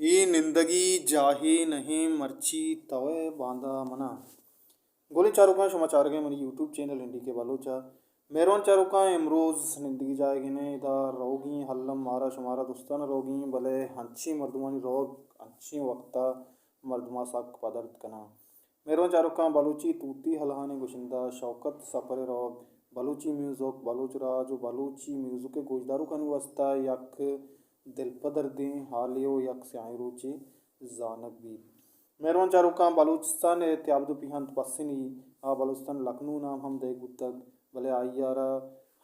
اے نندگی جاہے نہ ایں، مرچی توئے باندا منا۔ گلیں چاروکاں، شما چارگ ءَ منی یوٹیوب چینل این ڈی کے بلوچ ءَ۔ مہروان چاروکاں، امروز نندگی جاہے نہ ایں، ادا روگی ایں الم، مارا شمارا دوستان روگی ایں، بلے انچیں مردمانی روگ انچیں وقت ءَ مردم ءَ سک پدرد کناں۔ مہروان چاروکاں، بلوچی توتی الہانی گشندہ شوکت سپر ءِ روگ، بلوچی میوزک، بلوچ راج ءُ بلوچی میوزک ءِ گوشداروکانی واستہ یک دلپدردیں حالے ءُ یک سیاہیں روچے زانگ بیت۔ مہروان چاروکاں، بلوچستان ءِ تیابدپی انت پسنی، آ بلوچستان لکھنؤ نام ہم دئیگ بوتگ، بلے آئی ءَ را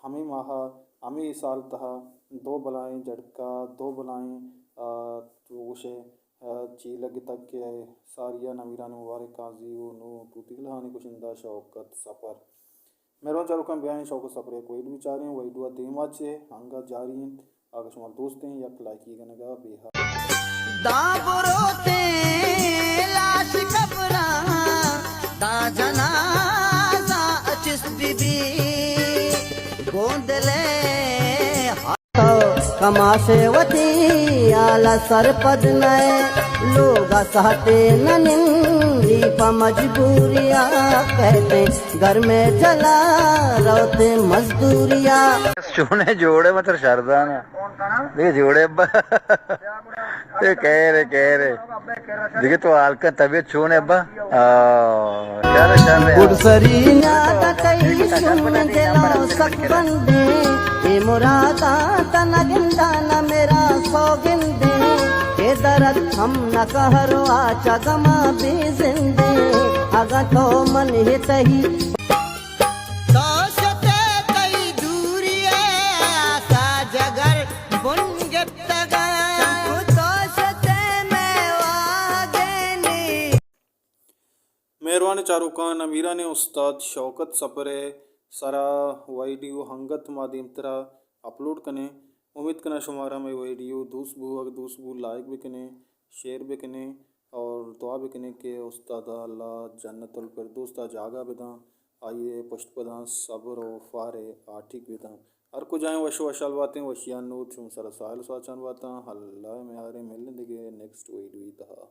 ہمے ماہ ءَ، ہمے سال تہا دو بلاہیں جھڑکا، دو بلاہیں، آ، تو گوشئے، آ، چیلگ اتگ کہ ساری ءَ نمیرانیں مبارک قاضی ءُ نوں توتی الہانی گشندہ شوکت سپر۔ مہروان چاروکاں، بیائیں شوکت سپر ءِ یک ویڈیو چاریں، ویڈیو ءَ دیما چہ انگت جاری انت۔ اگاں شمارا دوست ایں، یک لائکی کنگ ءَ بے حال۔ داں بروتیں لاش قبراں، داں جنازہ چست بہ بی، گوں دل ءِ تو کماش وتی حال ءَ سرپد نئے، لوگ ءَ ساہتے نہ نندی پہ مجبوری ءَ، کئیت گرمیں جل ءَ روت مزدوری ءَ۔ چونے جوڑے متر شردان۔ دگہ جوڑے ابا۔ اے خیر ہے، خیر ہے۔ دگہ تو حال کن، طبیعت چونے ابا؟ آ، شر، شر ہے۔ گڈسری نیاد ءَ تئی شومیں دل ءَ سک بندیں، اے مراداں تہ نہ گنداں نہ میرا سوگندیں، اے درد ہم نہ قہر ءُ آ چہ غم ءَ بے زندیں، اگاں تو من ءِ تہی تو شتے تئی دوری ءَ آسا جگر بن گپتگ ءَ۔ تو شتے مئے واہگے نی۔ مہروانیں چاروکاں، نمیرانیں استاد شوکت سپر ءِ سرا ویڈیو انگت ما دیمترا اپلوڈ کنیں۔ امیت کناں شمارا مئے ویڈیو دوست بو، اگہ دوست بو لائک بکنیں، شیئر بکنیں اور دعا بکنیں کہ استاد ءَ اللہ جنت الفردوس ءَ جاگہ بداں، آئی ءِ پشت پداں صبر ءُ فار ءِ آٹیگ بداں۔ ہر کجائیں وش ءُ وشحال باتیں، وشیانی نود شمئے سرا ساہیل ءُ ساچان باتاں۔ اللہ ءِ میاریں، ملیں دگہ نیکسٹ ویڈیو ءِ تہا۔